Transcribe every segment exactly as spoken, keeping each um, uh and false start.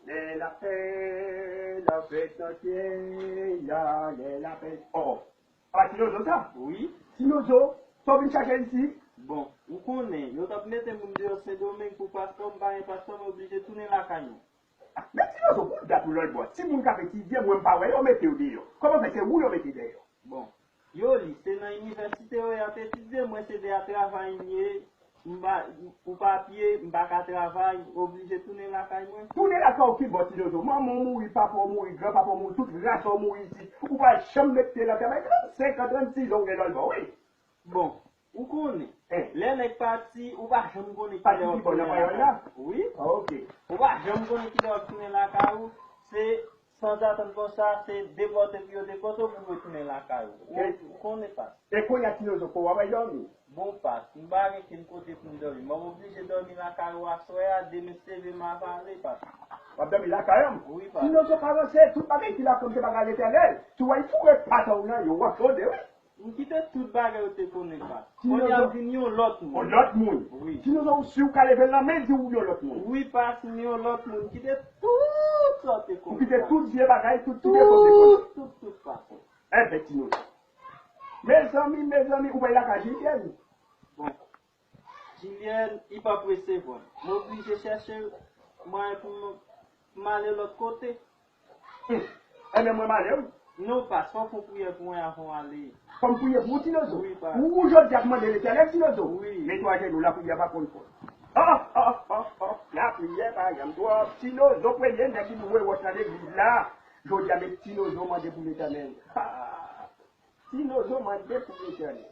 Lè lapè nan fèt antye a, lè lapè. Oh, oh. A pa Tinozo sa? Wi. Tinozo, sa w vin chache isi? Bon, ou konnen, yo t ap mete moun deyò Sendomeng pou paspò, m pa gen paspò, m oblije tounen lakay mwen. Men Tinozo, pou dat ou lòtbò, timoun k ap etidye, mwen m pa wè yo mete yo deyò. Kòman fè se ou yo mete deyò? Bon, yo li, se nan inivèsite yo y ap etidye, mwen se de a travay m ye, m pa, pou papye, m pa ka travay, m oblije tounen lakay mwen. Tounen lakay ou kibò Tinozo? Manman w mouri, papa w mouri, granpapa w mouri, tout ras ou mouri isit. Ou pa janm ret te lantèman. Trannsenk an, trannsis an ou gen lòtbò, wi. Bon, ou konnen, eh, lè nèg pati, ou pa janm konnen kilè w ap tounen lakay ou. Wi. Ah, ok. Ou pa janm konnen kilè w ap tounen lakay ou. Se sanzatann konsa, se depòte pou yo depòte w pou retounen lakay ou. Ou, ou konnen pa. E kounye a Tinozo, ko w ap al dòmi? Bon, pas, m pa gen kenn kote pou m dòmi. M ap oblije dòmi lakay ou aswè a, demen se leve m ap ale, pas. W ap dòmi lakay an? Wi, pas. Tinozo pa ranse, tout bagay ki lakay m se bagay Letènèl. Si w al foure pat ou nan yo, w ap sonde, wi. M kite tout bagay ou te konnen, pas. Kounye a m vin yon lòt moun. Yon lòt moun? Wi. Tinozo, ou si w ka leve lanmen, di w yon lòt moun? Wi, pas, m yon lòt moun. M kite tout sa w te konnen. Ou kite tout vye bagay, tout ti defo w te konnen? Tout, tout, tout, pas. Enben, Tinozo. Mezanmi, mezanmi, ou pa lakay Jilyèn? Bon. Jilyèn, li p ap resevwa m. M oblije chèche mwayen pou m, pou m ale lòt kote. Hmm. Enben, mwen m ale, wi. Non, pas, fò w fè yon priyè pou mwen avan w ale. Fò m priye pou ou, Tinozo? Wi, pas. Ou, ou jodi a ap mande Letènèl, Tinozo? Wi. Mete w ajenou, lapriyè pa konn fòt. Oh, oh, oh, oh, lapriyè pa janm twòp. Tinozo, premye nèg ki boure wòch nan legliz la. Jodi a, men Tinozo mande pou Letènèl. Ha! Tinozo mande pou Letènèl.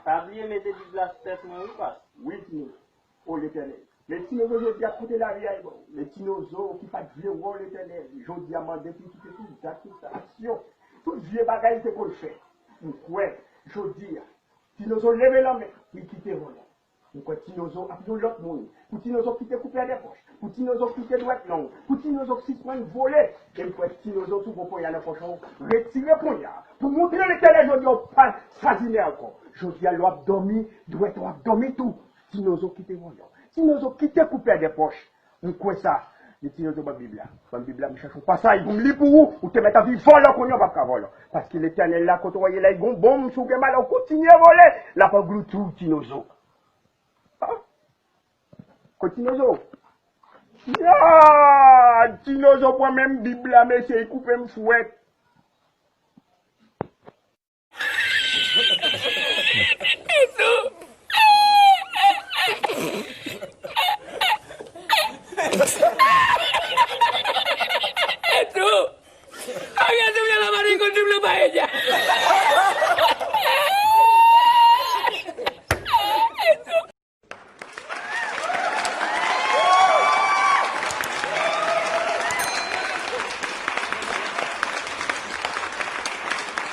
Pa bliye mete Bib la sou tèt mwen, wi, pas. Wi, Tinozo. O Letènèl. Men Tinozo jodi a kote lavi a ye ba w. Men Tinozo ki pa t vle wè w, Letènèl. Jodi a mande pou w kite tout zak, tout aksyon, tout vye bagay li te konn fè. M kwè, jodi a, Tinozo leve lanmen pou l kite vòlè. M kwè Tinozo ap yon lòt moun. Pou Tinozo kite koupè de pòch. Pou Tinozo kite dwèt long. Pou Tinozo sispann vole. E m kwè Tinozo tou gon ponya nan pòch ou. Retire ponya. Pou montre Letènèl jodi a w pa sazinen ankò. Jodi a lè w ap dòmi, dwèt ou ap dòmi tou. Tinozo kite vòlè. Tinozo kite koupè de pòch. M kwè sa. Di Tinozo ban m Bib la. Ban m Bib la, m chache yon pasaj pou m li pou ou. Ou te mèt anvi vòlè kounye a, w p ap ka vòlè. Paske Letènèl la, kote w ye la, li gon bonm, si w gen malè, w kontinye vole, l ap anglouti w, Tinozo. Ah! Kot Tinozo? Ya! Tinozo pran menm Bib la, mesye, li koupe m fwèt.